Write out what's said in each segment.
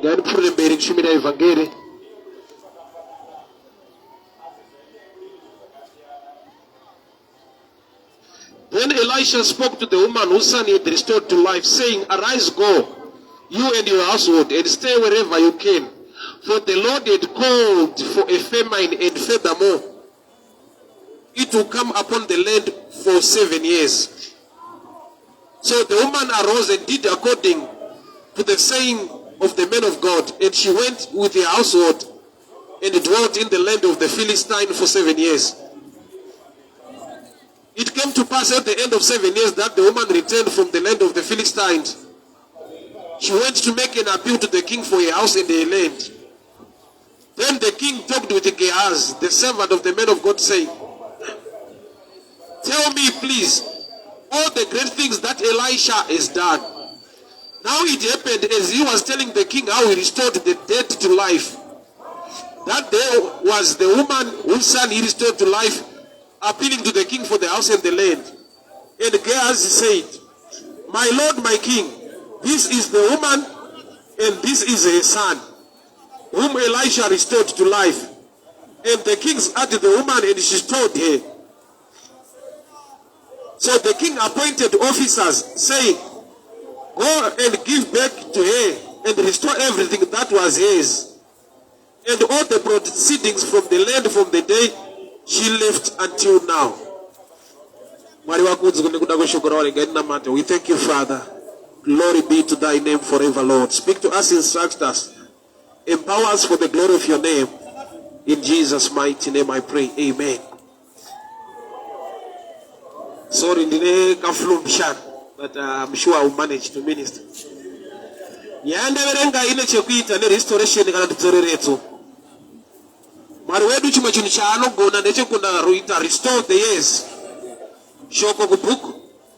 Regai ndipfuurire mberi kushumira evhangeri. Then Elisha spoke to the woman whose son he had restored to life, saying, Arise, go, you and your household, and stay wherever you can. For the Lord had called for a famine, and furthermore, it will come upon the land for 7 years. So the woman arose and did according to the saying of the man of God, and she went with her household and dwelt in the land of the Philistine for 7 years. It came to pass at the end of 7 years that the woman returned from the land of the Philistines. She went to make an appeal to the king for her house and her land. Then the king talked with Gehazi, the servant of the man of God, saying, "Tell me, please, all the great things that Elisha has done." Now it happened, as he was telling the king how he restored the dead to life, that there was the woman whose son he restored to life appealing to the king for the house and the land. And Gehazi said, "My lord, my king, this is the woman and this is her son, whom Elisha restored to life." And the king asked the woman, and she told her. So the king appointed officers, saying, "Go and give back to her and restore everything that was hers, and all the proceedings from the land from the day she left until now." Mwari vakudzwe nekuda kweshoko ravo. Regai tinamate. We thank you, Father. Glory be to thy name forever, Lord. Speak to us, instruct us, empower us for the glory of your name. In Jesus' mighty name I pray. Amen. Sorry, ndine kaflu mshana, but I'm sure I will manage to minister. Nyaya ndaverenga ine chekuita nerestoration kana kudzoreredzo. Mwari wedu, chimwe chinhu chaanogona ndechekuita restore the years. Shoko kubhuku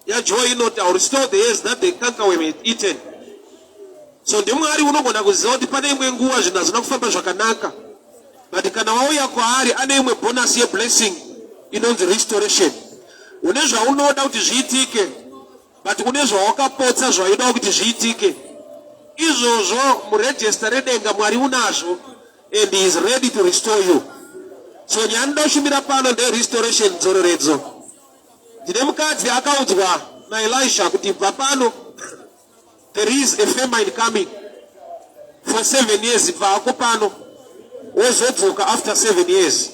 yaJoel inoti, "I will restore the years that the cankerworm had eaten." So ndiMwari unogona kuziva kuti pane imwe nguva zvinhu hazvina kufamba zvakanaka, but kana wauya kwaari, ane imwe bonus yeblessing inonzi restoration. Une zvaunoda kuti zviitike, but une zvawakapotsa zvaunoda kuti zviitike. Izvozvo muregister redenga Mwari unazvo, and he is ready to restore you. So nyaya ndinoda kushumira pano nderestoration, dzoreredzo. Ndine mukadzi akaudzwa naElisha kuti, "Bva pano, there is a famine coming for 7 years. Bvako pano, wozodzoka after 7 years."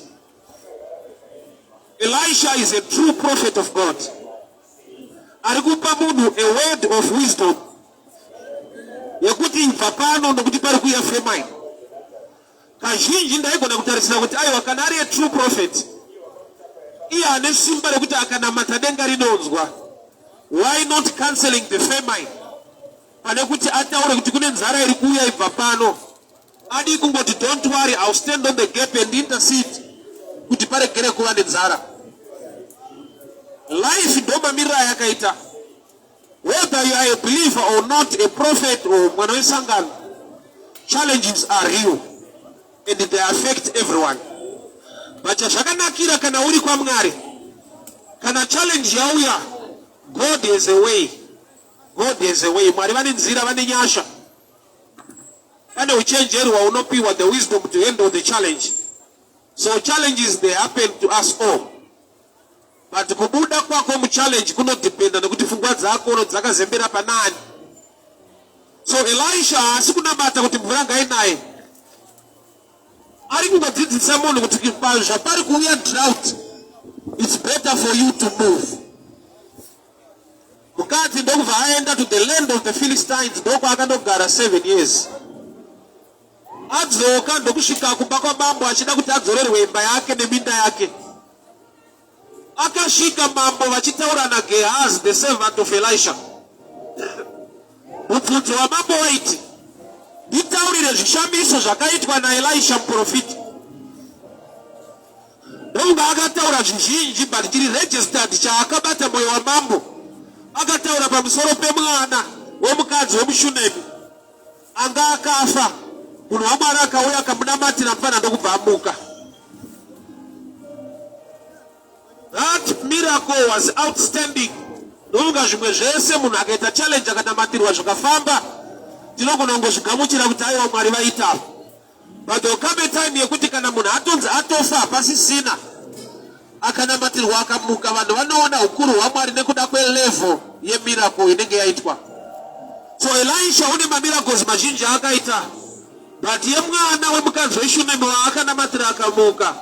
Elisha is a true prophet of God, ari kupa munhu a word of wisdom yekuti, "Bva pano, nokuti pari kuuya famine." Kazhinji ndaigona kutarisira kuti, aiwa, kana ari a true prophet, iye ane simba rekuti akanamata denga rinonzwa, why not cancelling the famine pane kuti ataure kuti kune nzara iri kuuya, ibva pano? Adi kungoti, "Don't worry, I'll stand on the gap and intercede kuti paregere kuva nenzara." Life ndo mamiriro ayakaita. Whether you are a believer or not, a prophet or mwana wesangano, challenges are real and they affect everyone. But chazvakanakira, kana uri kwaMwari, kana challenge yauya, God has a way. God has a way. Mwari vane nzira, vane nyasha, pane uchenjeri hwaunopiwa, the wisdom to handle the challenge. So challenges, they happen to us all, but kubuda kwako muchallenge kunodhipenda nekuti pfungwa dzako dzakazembera panani. So Elisha haasi kunamata kuti mvura ngainaye. Ari kungodzidzisa munhu kuti zvapari kuuya drought, it's better for you to move. Mukadzi ndokubva aenda to the land of the Philistines, ndokwaakandogara 7 years. Adzoka, ndokusvika kumba kwamambo achida kuti adzorerwe imba yake neminda yake. Akasvika mambo vachitaura naGehazi, the servant of Elisha. Mubvunzo wamambo waiti, "Nditaurire zvishamiso zvakaitwa naElisha muprofita." Ndokunga akataura zvizhinji, but chiri registered chaakabata mwoyo wamambo, akataura pamusoro pemwana womukadzi wemuShunemi anga akafa. Munhu waMwari akauya, akamunamatira, mufana ndokubva amuka. That miracle was outstanding. Ndokunga zvimwe zvese, munhu akaita challenge, akanamatirwa, zvikafamba. Tinogona kungozvigamuchira kuti aiwa, Mwari vaita. But there will come a time yekuti kana munhu atonzi atofa, hapasisina, akanamatirwa akamuka, vanhu vanoona ukuru hwaMwari nekuda kwelevel yemiracle inenge yaitwa. So Elisha une mamiracles mazhinji aakaita, but yemwana wemukadzi weShunemi waakanamatira akamuka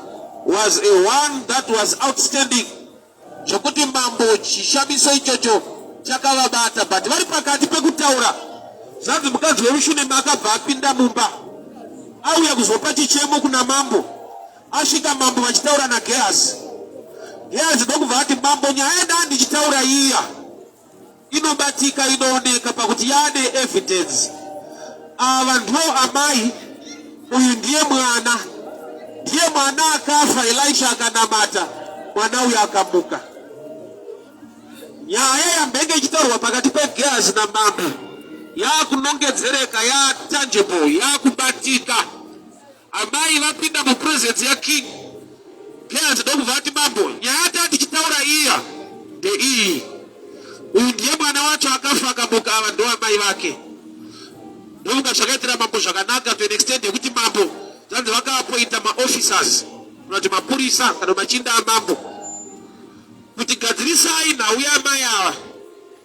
was a one that was outstanding, zvokuti mambo chishamiso ichocho chakavabata. But vari pakati pekutaura, zvanzi mukadzi wemuShunemi akabva apinda mumba, auya kuzopa chichemo kuna mambo. Asvika mambo vachitaura naGehazi, Gehazi ndokubva ati, "Mambo, nyaya yandaa ndichitaura iya inobatika, inooneka pakuti yaane evidence. Ava ndo amai, uyu ndiye mwana, ndiye mwana akafa. Elisha akanamata, mwana uyu akamuka." Nyaya yambenge ichitaurwa pakati peGehazi namambo yakunongedzereka, yatangible, yakubatika. Amai vapinda mupresence yaking. Gehazi ndokubva ati, "Mambo, nyaya taa tichitaura iya ndeiyi. Uyu ndiye mwana wacho akafa akamuka, ava ndo amai vake." Ndofunga zvakaitira mambo zvakanaka to an extent yekuti mambo zvanzi vakaapointa maofficers, kana kuti mapurisa kana machinda amambo, kuti gadzirisai nhau yamai ava,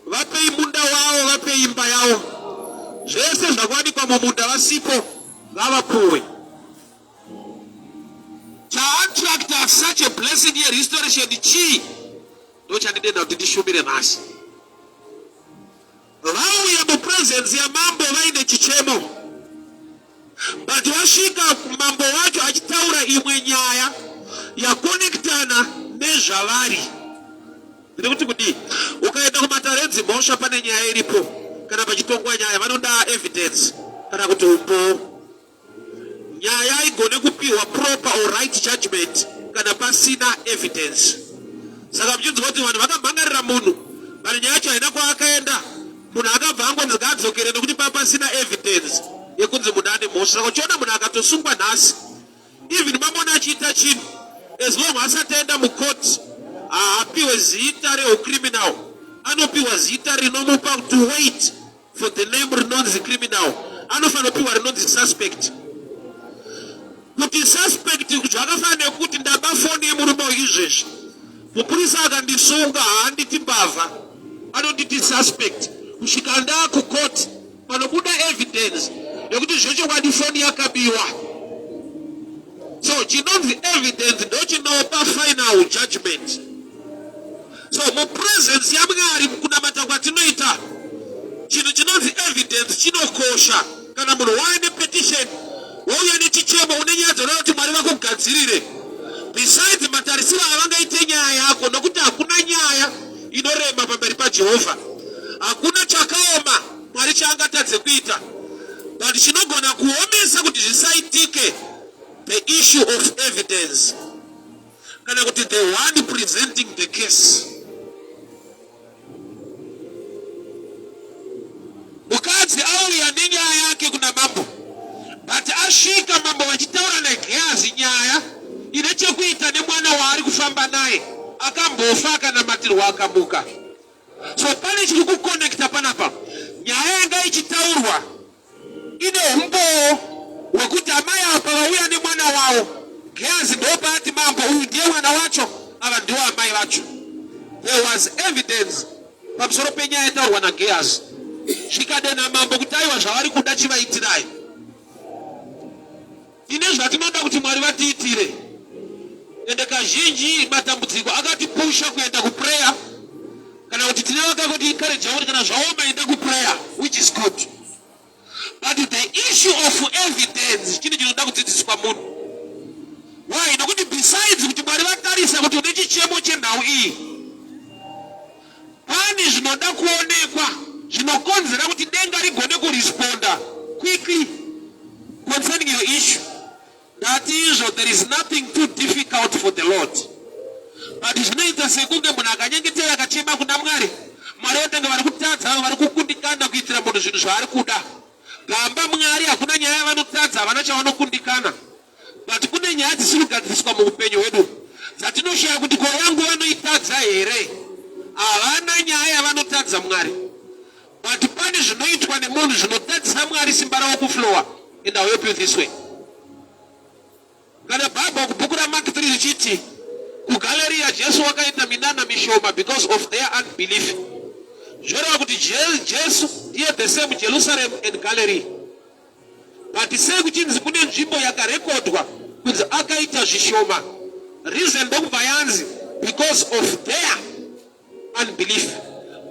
vapei munda wavo, vapei imba yavo, zvese zvakawanikwa mumunda vasipo ngavapuwe. Chaattracta such a blessing yerestoration chii? Ndo chandidenda kuti ndishumire nhasi. Vauya mupresence yamambo vaine chichemo, but vasvika mambo wacho achitaura imwe nyaya yakonektana nezvavari. Ndiri kuti kudii? Ukaenda kumatare edzimhosva, pane nyaya iripo, kana pachitongwa nyaya, vanoda evidence kana kuti umbowo. Nyaya igone kupiwa proper or right judgment kana pasina evidence. Saka muchinzwa kuti vanhu vakamhangarira munhu, but nyaya yacho haina kwaakaenda, munhu akabva angonzi ngaadzokere nekuti pa pasina evidence yekunzi munhu ane mhosva. Saka uchiona munhu akatosungwa nhasi, even mamona achiita chinhu, as long asati aenda mukoti, haapiwe zita reucriminal. Anopiwa zita rinomupa to wait for the name rinonzi criminal. Anofanira kupiwa rinonzi suspect. Kuti suspect zvakafanana nekuti ndaba foni yemurume uyu izvezvi, mupurisa akandisunga, haanditi mbavha, anonditi suspect kusvika ndaakukoti panobuda evidence yekuti zvechokwadi foni yakabiwa. So chinonzi evidence ndo chinopa final judgment. So mupresence yaMwari, mukunamata kwatinoita, chinhu chinonzi evidence chinokosha. Kana munhu waine petition, wauya nechichemo, une nyaya dzinoda kuti Mwari vakugadzirire, besides matarisiro avangaite nyaya yako, nokuti hakuna nyaya inorema pamberi paJehovha, hakuna chakaoma Mwari chaangatadze kuita, but chinogona kuomesa kuti zvisaitike, the issue of evidence, kana kuti the one presenting the case. Mukadzi auya nenyaya yake kuna mambo, but asvika mambo vachitaura naGehazi nyaya ine chekuita nemwana waari kufamba naye akambofa, akanamatirwa akamuka. So pane chiri kukonekta panapa. Nyaya yanga ichitaurwa ine umbowo hwekuti amai apa vauya nemwana wavo. Gehazi ndopaati, "Mambo, uyu ndiye mwana wacho, ava ndiwo amai vacho." There was evidence pamusoro penyaya yataurwa naGehazi. Zvikadena mambo kuti aiwa, zvavari kuda chivaitirai. Tine zvatinoda kuti Mwari vatiitire, ende kazhinji matambudziko akatipusha kuenda kuprayer, kana kuti tine vakangoti encourage kuti kana zvaoma enda kuprayer, which is good, but the issue of evidence chinhu chinoda kudzidziswa munhu. Why? Nokuti besides kuti Mwari vatarisa kuti une chichemo chenhau iyi, pane zvinoda kuonekwa zvinokonzera kuti denga rigone kuresponda quickly concerning your issue. Ndati izvo, there is nothing too difficult for the Lord, but zvinoita sekunge munhu akanyengetera, akachema kuna Mwari, Mwari vatanga vari kutadza, vari kukundikana kuitira munhu zvinhu zvaari kuda. Gamba Mwari, hakuna nyaya yavanotadza, havana chavanokundikana, but kune nyaya dzisiri kugadziriswa muupenyu hwedu dzatinoshaya kuti ko yangu vanoitadza here? Havana nyaya yavanotadza Mwari. But pane zvinoitwa nemunhu zvinotadzisa Mwari simba ravo kuflowa, and I'll help you this way. Kana Bible kubhuku raMark 3 richiti kuGaleriya Jesu wakaita minana mishoma because of their unbelief, zvoreva kuti Jesu ndiye the same Jerusalem and Galilee. But sei kuchinzi kune nzvimbo yakarekodwa kunzi akaita zvishoma? Reason ndokubva yanzi because of their unbelief,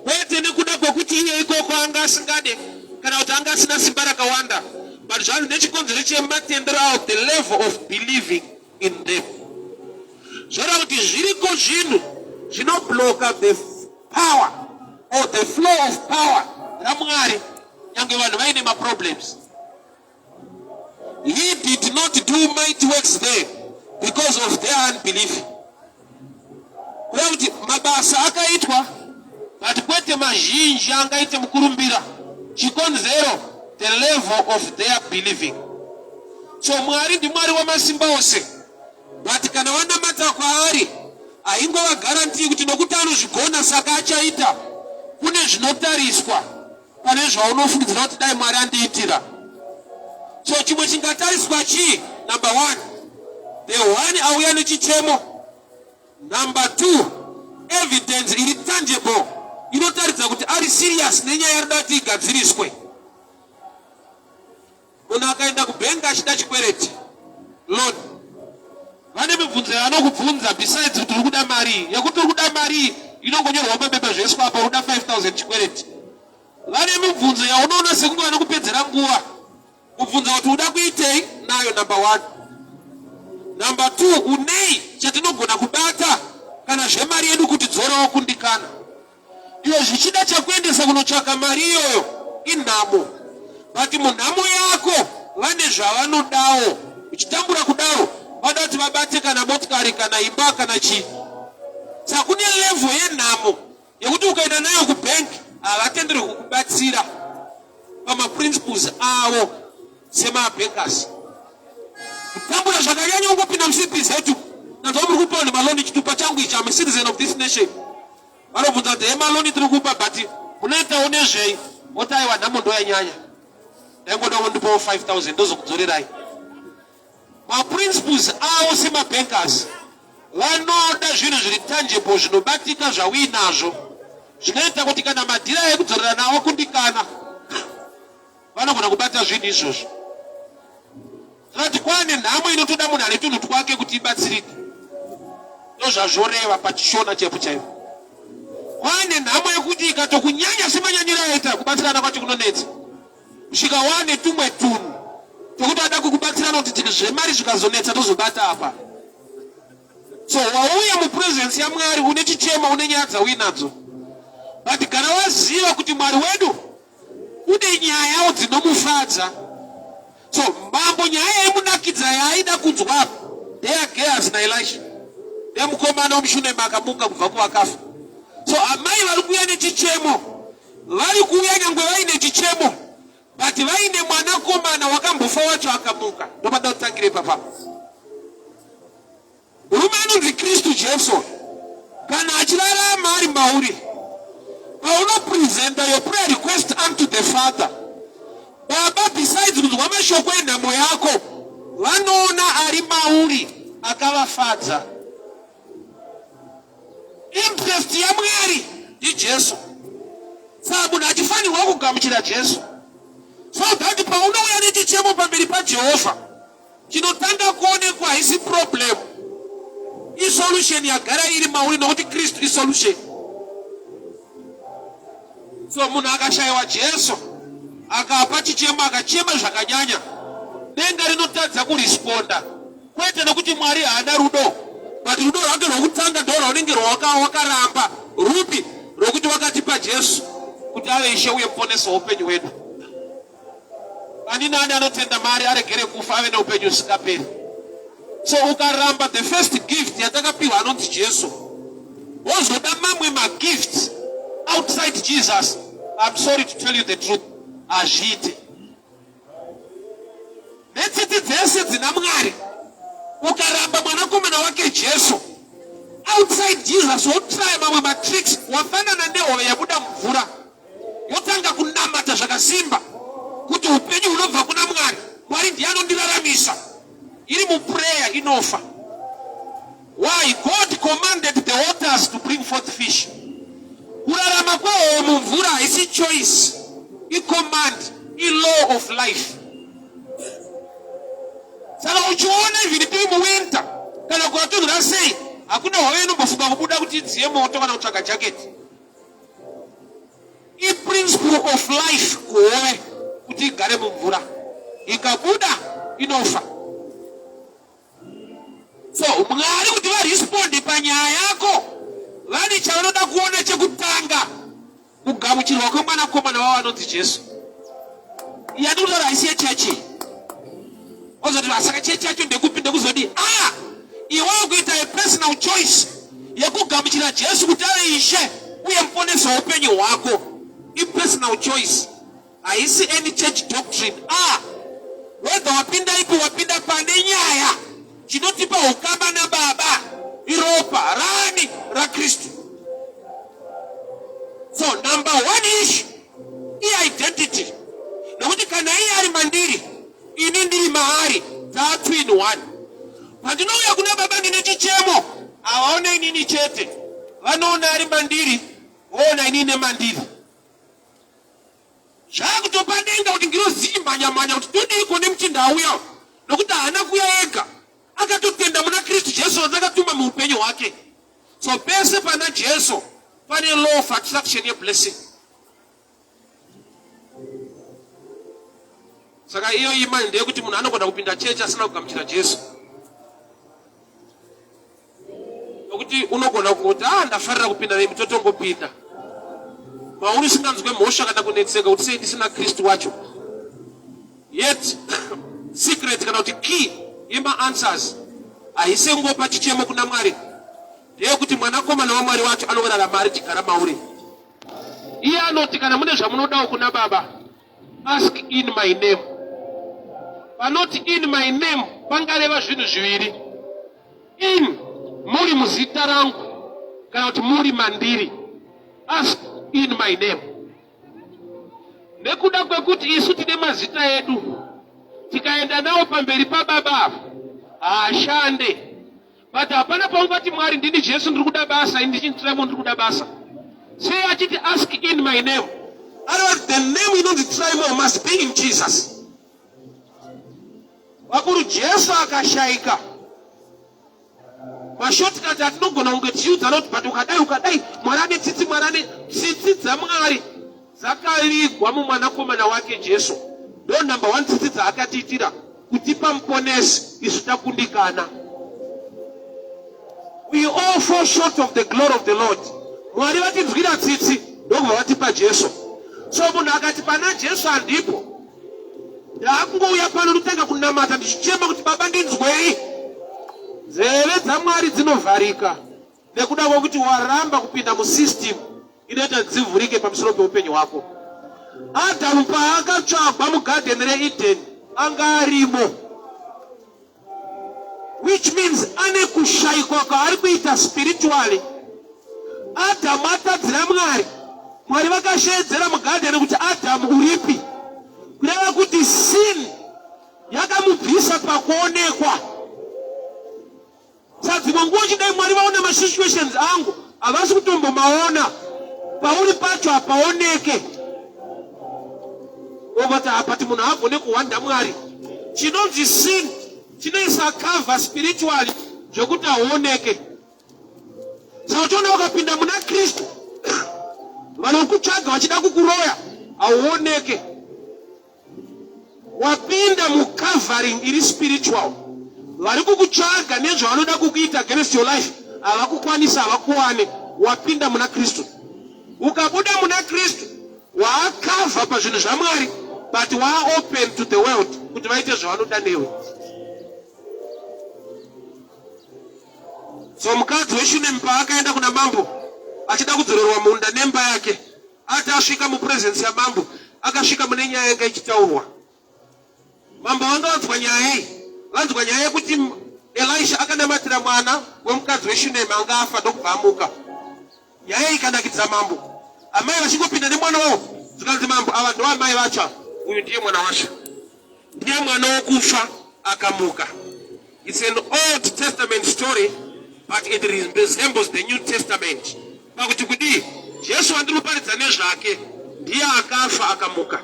kwete nekuda kwekuti iye ikoko anga asingade kana kuti anga asina simba rakawanda, but zvanzi nechikonzero chematendero avo, the level of believing in them. Zvoreva kuti zviriko zvinhu zvinobloka the power or the flow of power raMwari nyange vanhu vaine maproblems. He did not do mighty works there because of their unbelief. Kureva kuti mabasa akaitwa, but kwete mazhinji angaite mukurumbira. Chikonzero, the level of their believing. So Mwari ndiMwari wamasimba ose, but kana wanamata kwaari, haingova guarantee kuti nokuti anozvigona saka achaita. Kune zvinotariswa pane zvaunofungidzira kuti dai Mwari andiitira. So chimwe chingatariswa chii? Number one, the one auya nechichemo. Number two, evidence iri tangible inotaridza kuti ari serious nenyaya yarida kuti igadziriswe. Munhu akaenda kubhengi achida chikwereti, loan, vane mibvunzo yavanokubvunza besides kuti uri kuda mari. Yekuti uri kuda mari inongonyorwa mabepa, zvoiswa apa, uri kuda 5000 chikwereti. Vane mibvunzo yaunoona sekunge vanokupedzera nguva kubvunza kuti uda kuitei nayo, number one. Number two, unei chatinogona kubata kana zvemari yedu kuti dzorawo kundikana iwe zvichida chakuendesa kunotsvaka mari iyoyo inhamo, but munhamo yako vane zvavanodawo. Uchitambura kudaro, vada kuti vabate kana motikari, kana imba, kana chii. Saka kune level yenhamo yekuti ukaenda nayo kubhenki havatenderwi kukubatsira pamaprinciples avo semabankers. Kutambura zvakanyanya, ungopinda muCPZ, nanzwa muri kupa vanhu maloan, chitupa changu ichi, am citizen of this nation. Vanobvunza kuti emaloan tiri kupa, but munoitawo nezvei? Woti aiwa, nhamo ndo yanyanya, ndaingoda kundipawo 5000 ndozokudzorerai. Maprinciples avo semabankers, vanoda zvinhu zviri tangible, zvinobatika, zvauinazvo, zvinoita kuti kana madhira ekudzorera nawo kundikana, vanogona kubata zvinhu izvozvo. Tinoti kwane nhamo inotoda munhu ane tunhu twake kuti ibatsirike. Ndozvazvoreva pachiShona chaipo chaipo. Kwane nhamo yekuti ikatokunyanya semanyanyiro aita, kubatsirana kwacho kunonetsa kusvika wane tumwe tunhu tokuti ada kukubatsirana kuti zvemari zvikazonetsa tozobata apa. So wauya mupresence yaMwari une chichemo, une nyaya dzauinadzo, but gara waziva kuti Mwari wedu une nyayawo dzinomufadza. So mambo, nyaya yaimunakidza yaaida kunzwa apa ndeyaGehazi naElisha, nemukomana wemuShunemi akamuka kubva kuvakafa. So amai vari kuuya nechichemo, vari kuuya nyangwe vaine chichemo, but vaine mwanakomana wakambofa wacho akamuka. Ndopada kutangira ipapapa. Murume anonzi Kristu Jesu, kana achirarama ari mauri, paunopresenta your prayer request unto the Father, Baba, besides kunzwa mashoko enhamo yako, vanoona ari mauri akavafadza. Interest yaMwari ndiJesu. Saka munhu achifanirwa kugamuchira Jesu so that paunouya nechichemo pamberi paJehovha, chinotanga kuonekwa haisi problem, isolution yagara iri mauri, nokuti Kristu isolution. So munhu akashayiwa Jesu, akapa chichemo, akachema zvakanyanya, denga rinotadza kuresponda, kwete nokuti Mwari haana rudo, but rudo rwake rwokutanga ndo rwaunenge wakaramba. Rupi? Rwokuti wakatipa Jesu kuti ave Ishe uye Muponesi woupenyu hwedu. Ani nani anotenda mari aregere kufa, ave neupenyu husingaperi. So ukaramba the first gift yatakapiwa anonzi Jesu, wozoda mamwe magifts outside Jesus, I'm sorry to tell you the truth, hazviite. Netsitsi dzese dzina Mwari, ukaramba mwanakomana wake Jesu, outside Jesus wotraya mamwe matricks, wafanana nehove yabuda mvura. Yotanga kunamata zvakasimba kuti upenyu hunobva kuna Mwari. Mwari ndiye anondiraramisa. Iri muprayer inofa. Why? God commanded the waters to bring forth fish. Kurarama kwehove mumvura haisi choice, icommand, ilaw of life. Saka uchiona even tiri muwinter kana kukatonhora sei, hakuna hove inombofunga kubuda kuti idziye moto kana kutsvaga jaketi. Iprinciple of life kuhove kuti igare mumvura, ikabuda inofa. So Mwari kuti varesponde panyaya yako vane chavanoda kuona chekutanga kugamuchirwa kwemwanakomana wavo anonzi Jesu. Yandikutaura haisi yechechi. Ozoti saka chechi yacho ndekupi ndekuzodii? Ah, iwewe kuita a personal choice yekugamuchira Jesu kuti ave Ishe uye muponesi weupenyu hwako. Ipersonal choice. Haisi any church doctrine. Ah, whether wapinda ipi wapinda pane nyaya. Chinotipa ukama nababa iropa rani raKristu. So number one issue i-identity, nokuti kana iye ari mandiri ini ndiri maari, taa two in one. Pandinouya kuna baba ndine chichemo, havaone inini chete, vanoona ari mandiri, voona inini nemandiri. Zvakutopa denga kuti ngirozi dzichimhanya-mhanya kuti todiiko nemuchinda auya, nokuti haana kuuya ega, akatotenda muna Kristu Jesu wandakatuma muupenyu hwake. So pese pana Jesu pane law of attraction yeblessing. Saka iyo imani ndeyekuti munhu anogona kupinda chechi asina kugamuchira Jesu. Nokuti unogona kungoti ah, ndafarira kupinda nemi totongopinda mauri usinganzwe mhosva kana kunetseka kuti sei ndisina Kristu wacho. Yet secret kana kuti key yemaanswers haisi kungopa chichemo kuna Mwari, ndeyekuti mwanakomana waMwari wacho anorarama ari chigara mauri. Iye anoti kana mune zvamunodawo kuna Baba, ask in my name. Panoti in my name pangareva zvinhu zviviri. In, muri muzita rangu, kana kuti muri mandiri. Ask in my name. Nekuda kwekuti isu tine mazita edu, tikaenda nawo pamberi pababa ava haashande. But hapana paungati Mwari ndini Jesu ndiri kuda basa, ini ndichinzi ndiri kuda basa. Sei achiti ask in my name? Otherwise the name inonzi Trimo must be in Jesus. Vakuru Jesu akashaika. Mashortcut atinogona kunge tichiudza kuti but ukadai ukadai Mwari ane tsitsi, Mwari ane tsitsi dzaMwari dzakavigwa mumwanakomana wake Jesu. Ndo number one tsitsi dzaakatiitira kutipa muponesi isu takundikana. We all fall short of the glory of the Lord. Mwari vatinzwira tsitsi ndokubva vatipa Jesu. So munhu akati pana Jesu handipo, ndaakungouya pano ndotanga kunamata ndichichema kuti Baba ndinzwei. Nzeve dzaMwari dzinovharika nekuda kwekuti waramba kupinda musystem inoita dzivhurike pamusoro peupenyu hwako. Adhamu paakatsvagwa mugadheni reEdeni anga arimo, which means ane kushaikwa kwaari kuita spiritually. Adhamu atadzira Mwari, Mwari vakasheedzera mugadheni kuti Adhamu uripi, kureva kuti sin yakamubvisa pakuonekwa. Saka dzimwe nguva uchidai Mwari vaona masituations angu havasi kutombomaona, pauri pacho hapaoneke. Ovati hapati munhu haagone kuhwanda Mwari. Chinonzi sin chinoisa cover spiritually zvekuti hauoneke. Saka uchiona ukapinda muna Kristu vanokutsvaga vachida kukuroya hauoneke. Wapinda mucovering iri spiritual. Vari kukutsvaga nezvavanoda kukuita against your life havakukwanisa, havakuwane. Wapinda muna Kristu. Ukabuda muna Kristu waakavha pazvinhu zvaMwari, but waaopen to the world kuti vaite zvavanoda newe. So mukadzi weShunemi paakaenda kuna mambo achida kudzorerwa munda nemba yake, ati asvika mupresence yamambo, akasvika mune nyaya yanga ichitaurwa. Mambo vanga vanzwa nyaya iyi, vanzwa nyaya yekuti Elisha akanamatira mwana wemukadzi weShunemi anga afa ndokubva amuka. Nyaya iyi ikanakidza mambo. Amai vachingopinda nemwana wavo, Zvikanzi mambo ava ndoamai vacho ava. Uyu ndiye mwana wacho. Ndiye mwana wokufa akamuka. It's an Old Testament story but it resembles the New Testament. Pakuti kudii? Jesu wandiri kuparidza nezvake ndiye akafa akamuka.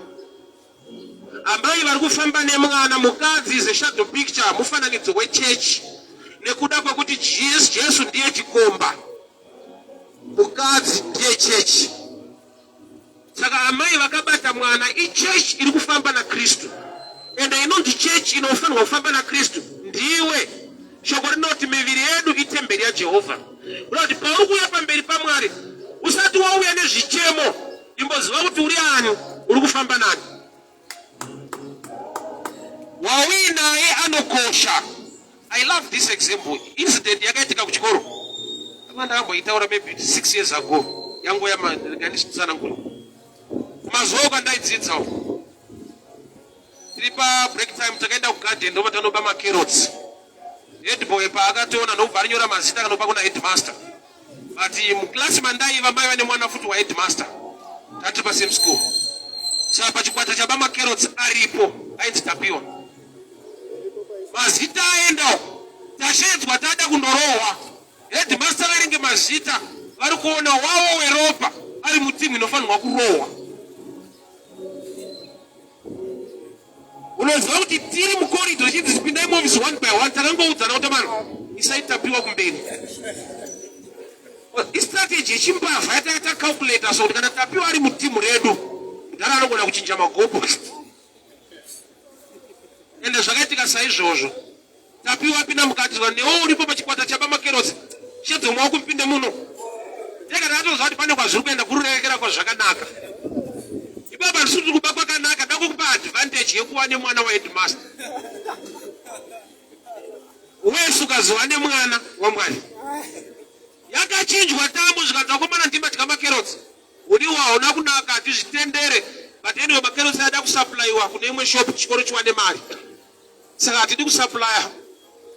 Amai vari kufamba nemwana mukadzi is a shadow picture, mufananidzo wechechi nekuda kwekuti Jesu ndiye chikomba, mukadzi ndiye chechi. Saka amai vakabata mwana ichechi iri kufamba naKristu, ende inonzi chechi inofanirwa kufamba naKristu ndiwe. Shoko rinoti miviri yedu itemberi yaJehovha. Kuda kuti pauri kuuya pamberi paMwari usati wauya nezvichemo, imboziva kuti uri ani, uri kufamba nani. Wauinaye anokosha. I love this example. Incident yakaitika kuchikoro. Anga ndakamboitaura maybe 6 years ago. Yangu yamanditsanangura. Mazuva kwandaidzidza uko. Tiri pa break time takaenda kugarden ndobva tanoba macarrots. Headboy paakationa ndokubva arinyora mazita akanopa kuna headmaster. But muclass mandaiva maiva nemwana futi waheadmaster. Tatiri pa same school. Saka pachikwata chaba macarrots aripo ainzi Tapiwa. Mazita aenda uko. Tashedzwa tada kundorohwa. Headmaster verenge mazita vari kuona wavo weropa ari mutimu inofanirwa kurohwa. Unoziva kuti tiri mukoridho chinzi pindai muofisi one by one, takangoudzana kuti mano isai Tapiwa kumberi. Istrategy yechimbavha yatanga tacalculata so kuti kana Tapiwa ari mutimu redu mudhara anogona kuchinja magoalpost. Ende zvakaitika saizvozvo. Tapiwa apinda mukati zva newe uripo pachikwata chaba makerosi shedzo maoko mpinde muno. Tega takatoziva kuti pane kwazviri kuenda kururerekera kwazvakanaka. Ibaba ndisiri kuba kwakanaka ndakukupa advantage yekuva nemwana waheadmaster. Wese ukazova nemwana waMwari. Yakachinjwa tambo zvikanzi vakomana ndimadya makerotsi. Uriwo hauna kunaka hatizvitendere but anyway makerotsi ada kusupplywa kune imwe shop chikoro chiwane mari. Saka hatidi kusupplya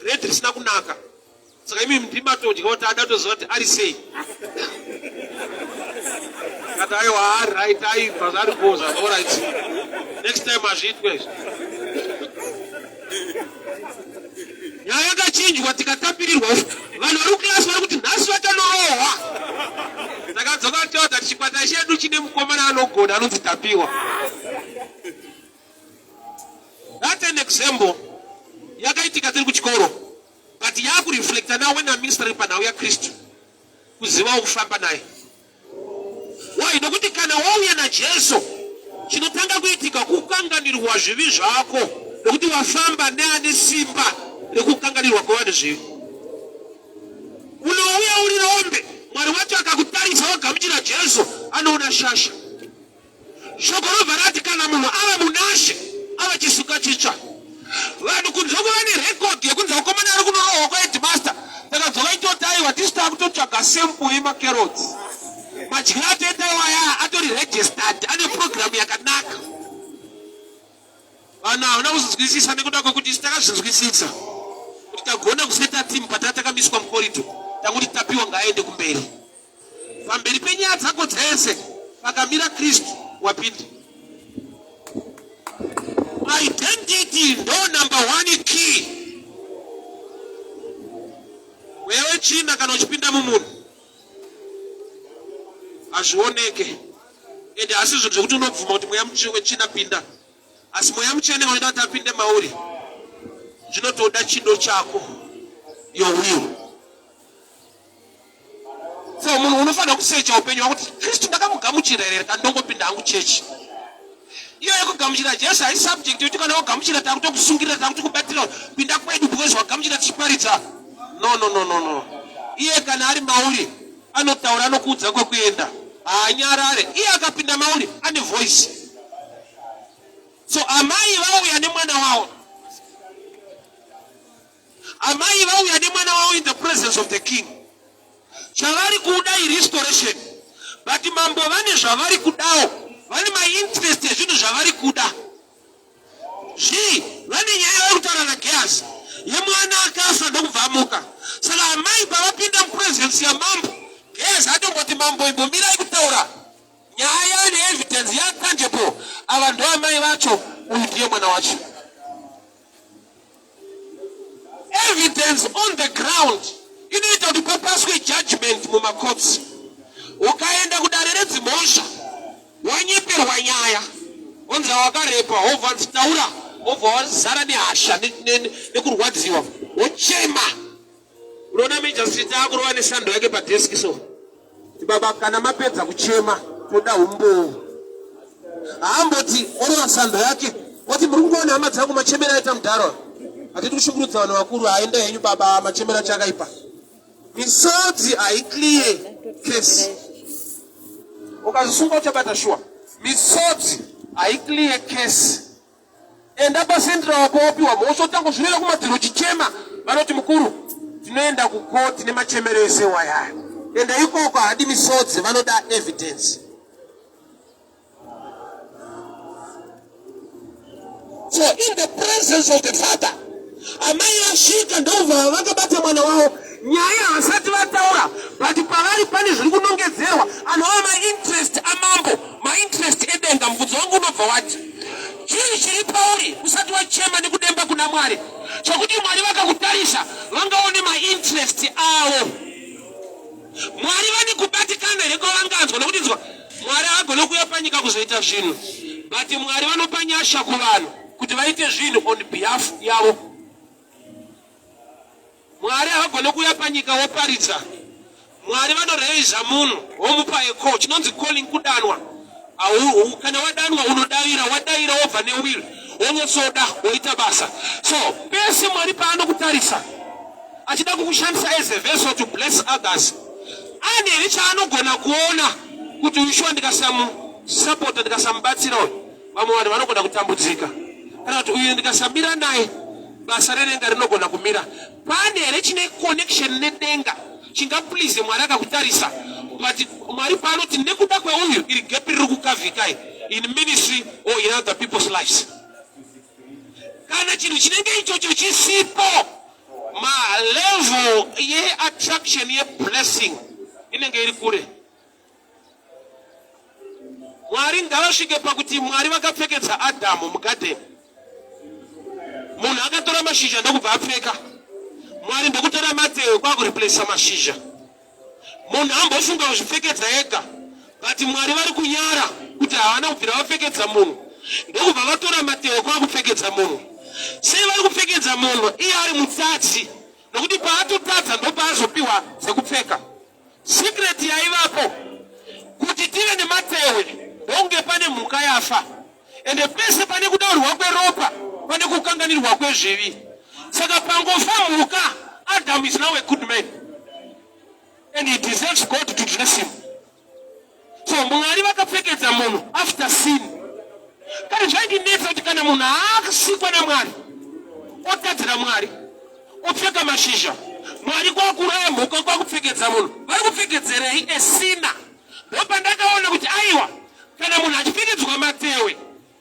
grade risina kunaka. Saka imi ndimatodya kuti ada toziva kuti ari sei. Kati aiwa ari right aibva zvaari kuza all right. Next time hazviitwe izvi. Nyaya yakachinjwa tikatapirirwa. Vanhu vari kuklasi vari kuti nhasi vachanorohwa. Takadzoka tichivaudza kuti chikwata chedu chine mukomana anogona anonzi Tapiwa. That's an example yakaitika tiri kuchikoro but yakureflecta now when I'm ministering panhau yaKristu kuzivawo kufamba naye. Why? Nokuti kana wauya naJesu chinotanga kuitika kukanganirwa zvivi zvako nokuti wafamba neane simba rekukanganirwa kwevanhu zvivi. Unouya uri rombe, Mwari wacho akakutarisa wagamuchira Jesu anoona shasha. Shoko robva rati kana munhu ava munaShe ava chisuka chitsva. Vanhu kunze kuva nerekodhi yekunzi vakomana vari kunorohwa kwaheadmaster takadzoka itoti aiwa tisu takutotsvaga sample yemacarrots. Madyiro atoita iwaya atori registered ane program yakanaka. Vanhu havana kuzvinzwisisa nekuda kwekuti isu takazvinzwisisa kuti tagona kuseta team patanga takamiswa mukorito tanguti Tapiwa ngaaende kumberi. Pamberi penyaya dzako dzese pakamira Kristu wapinda. Identity ndo number one key. Mweya wetsvina kana uchipinda mumunhu hazvioneke, ende asi zvinhu zvekuti unobvuma kuti mweya wetsvina pinda, asi mweya mutsvene unoda kuti apinde mauri zvinotoda chido chako, your will. So munhu unofanira kusecha upenyu hwako kuti Kristu ndakamugamuchira here kana ndongopinda hangu chechi. Iyo yekugamuchira Jesu haisi subject yekuti kana wagamuchira takutokusungirira takutokubatira pinda kwedu because wagamuchira tichiparidza. No, no, no, no, no. Iye kana ari mauri anotaura anokuudza kwekuenda. Haanyarare. Iye akapinda mauri ane voice. So amai vauya nemwana wavo. Amai vauya nemwana wavo in the presence of the king. Chavari kuda irestoration. But mambo vane zvavari kudawo. Vane mainterest ezvinhu zvavari kuda. Zvii? Vane nyaya yavari kutaura naGehazi yemwana akafa ndokubva amuka. Saka amai pavapinda mupresence yamambo, Gehazi atomboti mambo imbomirai kutaura. Nyaya neevidence yatangible. Ava ndoamai vacho, uyu ndiye mwana wacho. Evidence on the ground inoita kuti papaswe judgment mumacourts. Ukaenda kudare redzimhosva wanyeperwa nyaya, onzi wakarepa, wobva wanzi taura, wobva wazara nehasha nekurwadziwa, wochema. Unoona magistrate akurova nesando yake padesk so. Baba, kana mapedza kuchema, toda umbowo. Haamboti orova sando yake oti, "Muri kungoona hama dzangu, machemero aita mudharo. Hatidi kushungurudza vanhu vakuru, haenda henyu baba, machemero acho akaipa." Misodzi haiclear case. Ukazvisunga uchabata shuwa. Misodzi haiclear case. Enda pacentral wapo, wopiwa mhosva, utangozvirera kumadziro uchichema, vanoti, "Mukuru, tinoenda kukoti nemachemero ese wayaya." Enda ikoko, haadi misodzi, vanoda evidence. So in the presence of the father, amai vasvika, ndobva vakabata mwana wavo. Nyaya havasati vataura, but pavari pane zviri kunongedzerwa anova mainterest amambo, mainterest edenga. Mubvunzo wangu unobva wati, chii chiri pauri usati wachema nekudemba kuna Mwari, chokuti Mwari vakakutarisa vangaone mainterest avo? Mwari vane kubatikana here kwavanganzwa? Nokuti nzwa, Mwari havagone kuuya panyika kuzoita zvinhu, but Mwari vanopa nyasha kuvanhu kuti vaite zvinhu on behalf yavo. Mwari havagone kuuya panyika woparidza. Mwari vanoraisa munhu, womupa a call, chinonzi calling, kudanwa. Kana wadanwa unodavira, wadavira wobva newill, wonyotsoda, woita basa. So pese Mwari paanokutarisa achida kukushandisa as a vessel to bless others, ane here chaanogona kuona kuti uyu shuwa ndikasamusapota, ndikasamubatsira uyu, vamwe vanhu vanogona kutambudzika, kana kuti uyu ndikasamira naye, basa redenga rinogona kumira? Pane here chine connection nedenga chingaplease Mwari akakutarisa? But Mwari paanoti nekuda kweuyu, iri gap riri kukavhikai in ministry or in other people's lives, kana chinhu chinenge ichocho chisipo, malevel yeattraction yeblessing inenge iri kure. Mwari ngavasvike pakuti Mwari vakapfekedza Adhamu mugadheni. Munhu akatora mashizha ndokubva apfeka. Mwari ndokutora matehwe kwakureplacer mashizha. Munhu ambofunga kuzvipfekedza ega, but Mwari vari kunyara kuti havana kubvira vapfekedza munhu, ndokubva vatora matehwe kwakupfekedza munhu. Sei vari kupfekedza munhu iye ari mutadzi? Nokuti paatotadza ndopaazopiwa dzekupfeka. Secret yaivapo kuti tive nematehwe, ndonge pane mhuka yafa. Ende pese pane kudaurwa kweropa pane kukanganirwa kwezvivi. Saka pangofa mhuka, Adam is now a good man and he deserves God to dress him. So Mwari vakapfekedza munhu after sin. Kana zvaindinetsa kuti kana munhu aakusikwa naMwari, otadzira Mwari, opfeka mashizha, Mwari kwakuraya mhuka kwakupfekedza munhu, vari kupfekedzerei esina? Ndopandakaona kuti aiwa, kana munhu achipfekedzwa matehwe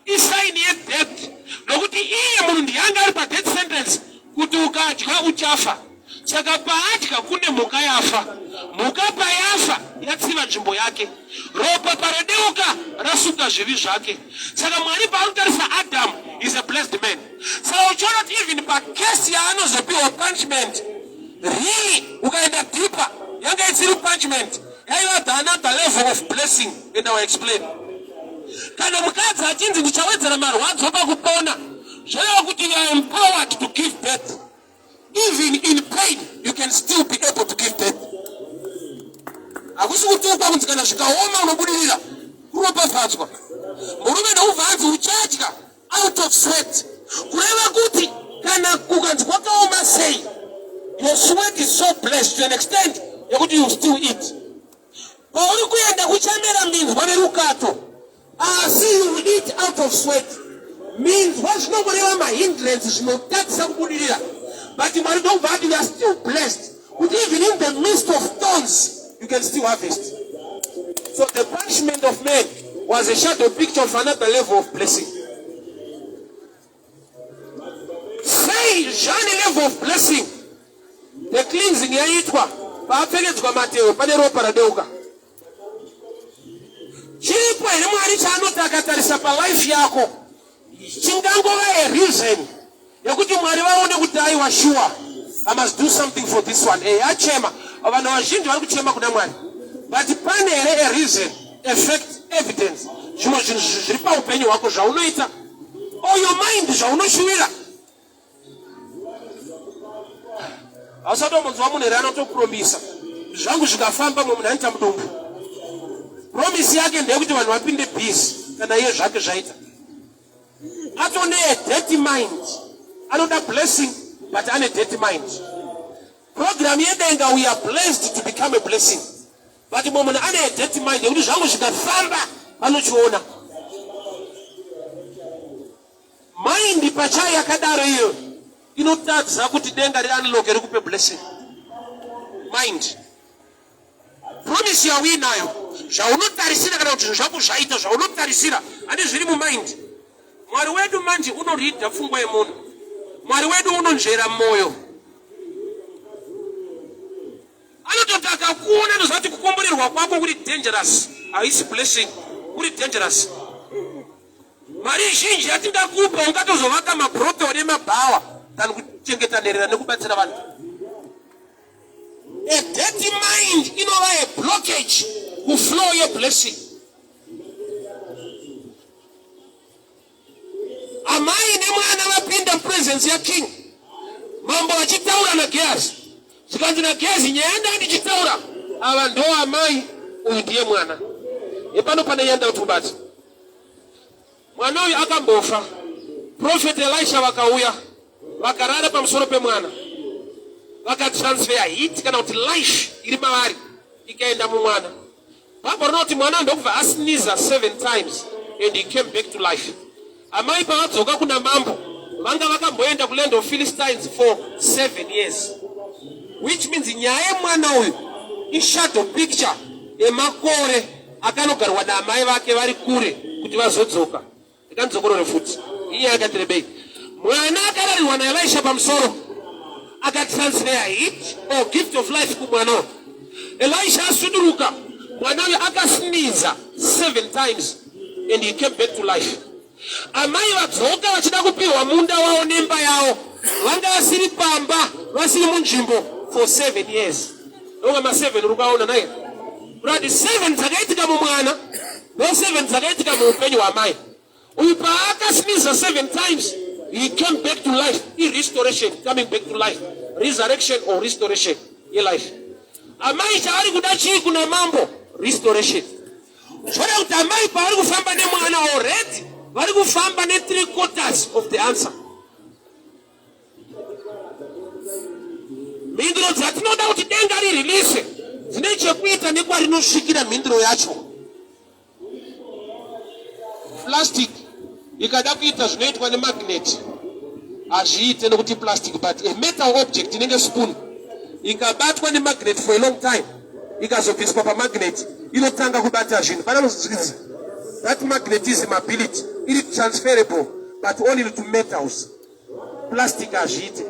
isign yedeath, nokuti iye munhu ndiyanga ari padeath sentence kuti ukadya uchafa. Saka paadya kune mhuka yafa. Mhuka payafa yatsiva nzvimbo yake. Ropa parodeuka rasuka zvivi zvake. Saka Mwari paanotarisa Adamu is a blessed man. Saka uchiona kuti even pacase yaanozopiwa punishment, really ukaenda deeper, yanga isiri punishment, yaiva the another level of blessing, and I will explain. Kana mukadzi achinzi ndichawedzera marwadzo pakupona, zvoreva kuti you are empowered to give birth. Even in pain you can still be able to give birth. Hakusi kutukwa kunzi kana zvikaoma unobudirira, kuropafadzwa. Murume ndokubva anzi uchadya out of sweat, kureva kuti kana kukanzi kwakaoma sei, your sweat is so blessed to an extent yekuti you still eat. Pauri kuenda kuchamera minzwa nerukato, asi you eat out of sweat. Minzwa zvinongoreva mahindrance, zvinotadzisa kubudirira, but Mwari ndokubva ati you are still blessed kuti even in the midst of thorns you can still harvest. So the punishment of man was a shadow picture of another level of blessing. Sei zvane level of blessing? The cleansing yaitwa paapfekedzwa matehwe, pane ropa radeuka. Chiripo here Mwari chaanoti akatarisa palife yako chingangova a reason yekuti Mwari vaone kuti aiwa sure I must do something for this one. Eh, achema. Vanhu vazhinji vari kuchema kuna Mwari. But pane here a reason, a fact, evidence, zvimwe zvinhu zviri paupenyu hwako zvaunoita or your mind zvaunoshuvira. Hausatombonzwa munhu here anotopromisa zvangu zvikafamba mumwe munhu anoita mudumbu. Promise yake ndeyekuti vanhu vapinde busy kana iye zvake zvaita. Atone a dirty mind. Anoda blessing but ane dirty mind. Program yedenga we are blessed to become a blessing. But mumwe munhu ane a dirty mind yekuti zvangu zvikafamba vanochiona. Mind pachayo yakadaro iyo inotadza kuti denga riunlocke rikupe blessing. Mind. Promise yauinayo zvaunotarisira kana kuti zvinhu zvako zvaita zvaunotarisira handi zviri mumind. Mwari wedu manje unoridha pfungwa yemunhu. Mwari wedu unonzvera moyo. Anototi akakuona anoziva kuti kukomborerwa kwako kuri dangerous, haisi blessing, kuri dangerous. Mari zhinji yatingakupa ungatozovaka mabrothel nemabhawa than kuchengeta nherera nekubatsira vanhu. A dirty mind inova a blockage kuflow yeblessing. Amai nemwana vapinda presence yaking, mambo vachitaura naGehazi, zvikanzi naGehazi, nyaya yandanga ndichitaura ava ndo amai, uyu ndiye mwana. Hepano pane yanda kuti ubate mwana uyu akambofa. Prophet Elisha vakauya vakarara pamusoro pemwana, vakatransfer heat kana kuti life iri mavari ikaenda mumwana. Bible rinoti mwana ndokubva asneeza 7 times and he came back to life. Amai pavadzoka kuna mambo vanga vakamboenda kuland of Philistines for 7 years, which means nyaya yemwana uyu ishadow picture yemakore akanogarwa naamai vake vari kure kuti vazodzoka. Ndikandidzokorore futi iye akati rebei mwana akararirwa naElisha pamusoro akatransfer heat or gift of life kumwana uyu. Elisha asuduruka mwana uyu akasneeza 7 times and he came back to life. Amai vadzoka vachida kupiwa munda wavo nemba yavo, vanga vasiri pamba, vasiri munzvimbo for 7 years. Ndonga ma 7 uri kuaona naye kurati 7 dzakaitika mumwana ndo 7 dzakaitika muupenyu hwamai uyu. Paakasneeza 7 times he came back to life. Irestoration, coming back to life, resurrection or restoration yelife. Amai chavari kuda chii kuna mambo? Restoration. Zvoreva kuti amai pavari kufamba nemwana already vari kufamba ne3 quarters of the answer. Mhinduro dzatinoda kuti denga ririlise dzine chekuita nekwarinosvikira mhinduro yacho. Plastic ikada kuita zvinoitwa nemagnet hazviite nekuti plastic, but a metal object inenge spoon ikabatwa nemagnet for a long time, ikazobviswa pamagnet inotanga kubata zvinhu. Pananozvidzi that magnetism ability iri transferable but only to metals. Plastic hazviite.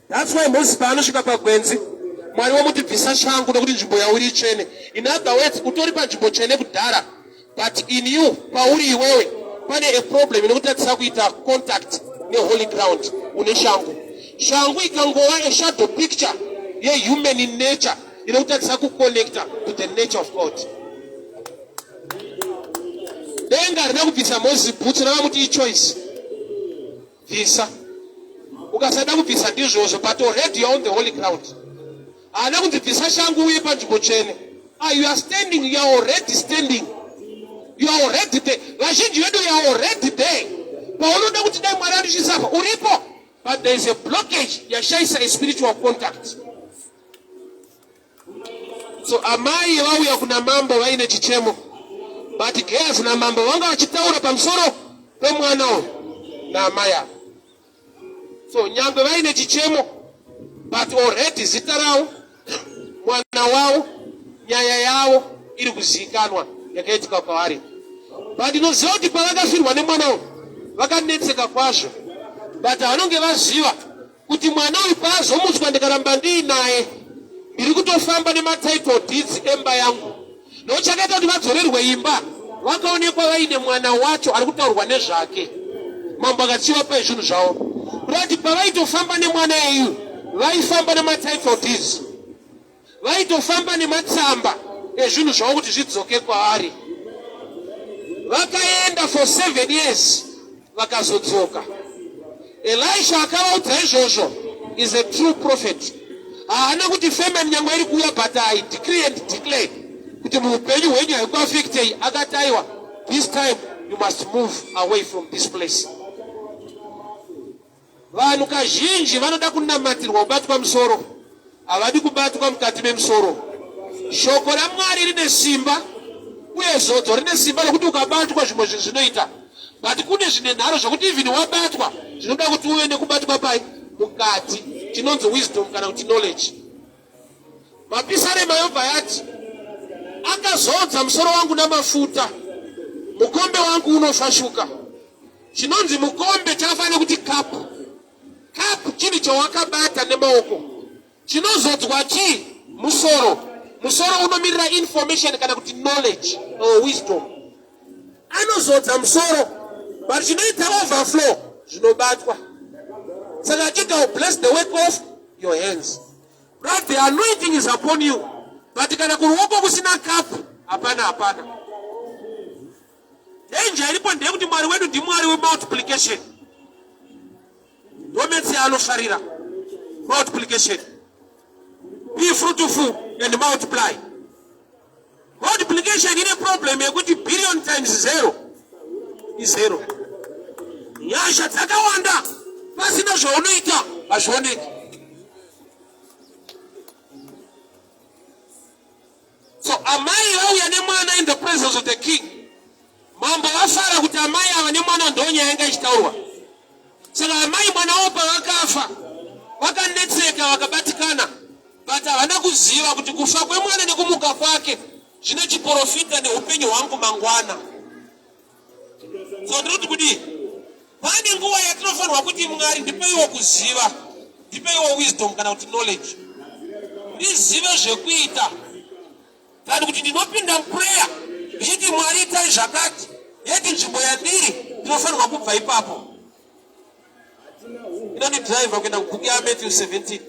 That's why Moses paanosvika pagwenzi, Mwari womuti bvisa shangu nokuti nzvimbo yauri itsvene. In other words, utori panzvimbo tsvene kudhara, but in you, pauri iwewe, pane a problem inokutadzisa kuita contact neholy ground. Une shangu. Shangu ikangova a shadow picture yehuman in nature inokutadzisa kuconnecta to the nature of God. Denga harina kubvisa Moses bhutsu, ravamuti ichoice, bvisa. Ukasada kubvisa ndizvozvo, but already you are on the holy ground. Haana kunzi bvisa shangu uye panzvimbo tsvene. Ah, you are standing, you are already standing, you are already there. Vazhinji vedu, you are already there. Paunoda kuti dai Mwari andisvisa, uripo, but there is a blockage yashaisa a spiritual contact. So amai vauya kuna mambo vaine chichemo, but Gehazi namambo vanga vachitaura pamusoro pemwana uyu naamai ava. So nyangwe vaine chichemo, but already zita ravo, mwana wavo, nyaya yavo iri kuzivikanwa yakaitika kwavari. But ndinoziva kuti pavakafirwa nemwana uyu vakanetseka kwazvo, but vanonge vaziva kuti mwana uyu paazomutswa ndikaramba ndiinaye ndiri kutofamba nematitle deeds emba yangu. Nochakaita kuti vadzorerwe imba Vakaonekwa vaine mwana wacho ari kutaurwa nezvake. Mambo akachivapai zvinhu zvavo. Kurati pavaitofamba nemwana iyu, vaifamba nematitle deeds. Vaitofamba nematsamba ezvinhu zvavo kuti zvidzoke kwaari. Vakaenda for 7 years vakazodzoka. Elisha akavaudza izvozvo is a true prophet. Haana kuti famine nyangwe iri kuuya but I decree and declare kuti muupenyu hwenyu haikuafektei. Akati aiwa, this time you must move away from this place. Vanhu kazhinji vanoda kunamatirwa kubatwa musoro, havadi kubatwa mukati memusoro. Shoko raMwari rine simba uye zodzo rine simba rokuti ukabatwa zvimwe zvinhu zvinoita, but kune zvine nharo zvokuti even wabatwa zvinoda kuti uve nekubatwa pai mukati, chinonzi wisdom kana kuti knowledge. Mapisarema yobva yati, akazodza musoro wangu namafuta, mukombe wangu unofashuka. Chinonzi mukombe chakafanira kuti kapu. Kapu chinhu chawakabata nemaoko. Chinozodzwa chii? Musoro. Musoro unomirira information kana kuti knowledge or wisdom. Anozodza musoro but chinoita overflow zvinobatwa. Saka achiti I will bless the work of your hands. Right, the anointing is upon you. But kana kuruoko kusina kapu, hapana hapana. Danger iripo ndeyekuti Mwari wedu ndiMwari wemultiplication. Ndometsi yaanofarira multiplication. Be fruitful and multiply. Multiplication ine problem yekuti billion times zero is zero. Nyasha dzakawanda pasina zvaunoita hazvioneki. So amai vauya nemwana in the presence of the king. Mambo vafara kuti amai ava nemwana ndonyaya yanga ichitaurwa. Saka amai mwana wavo pavakafa vakanetseka vakabatikana, but havana kuziva kuti kufa kwemwana nekumuka kwake zvine chiporofita neupenyu hwangu mangwana. So ndinoti kudii? Pane nguva yatinofanirwa kuti Mwari ndipeiwo kuziva, ndipeiwo wisdom kana kuti knowledge, ndizive zvekuita than kuti ndinopinda muprayer ndichiti Mwari itai zvakati, yeti nzvimbo yandiri ndinofanirwa kubva ipapo. Inondidriver kuenda kubhuku yaMatthew 17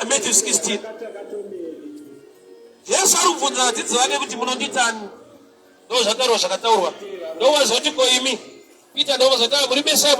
Matthew 16. Jesu ari kubvunza vadzidzi vake kuti munonditani? Ndozvataurwa zvakataurwa. Ndovazoti ko imi? Peter ndovazoti muri Messiah.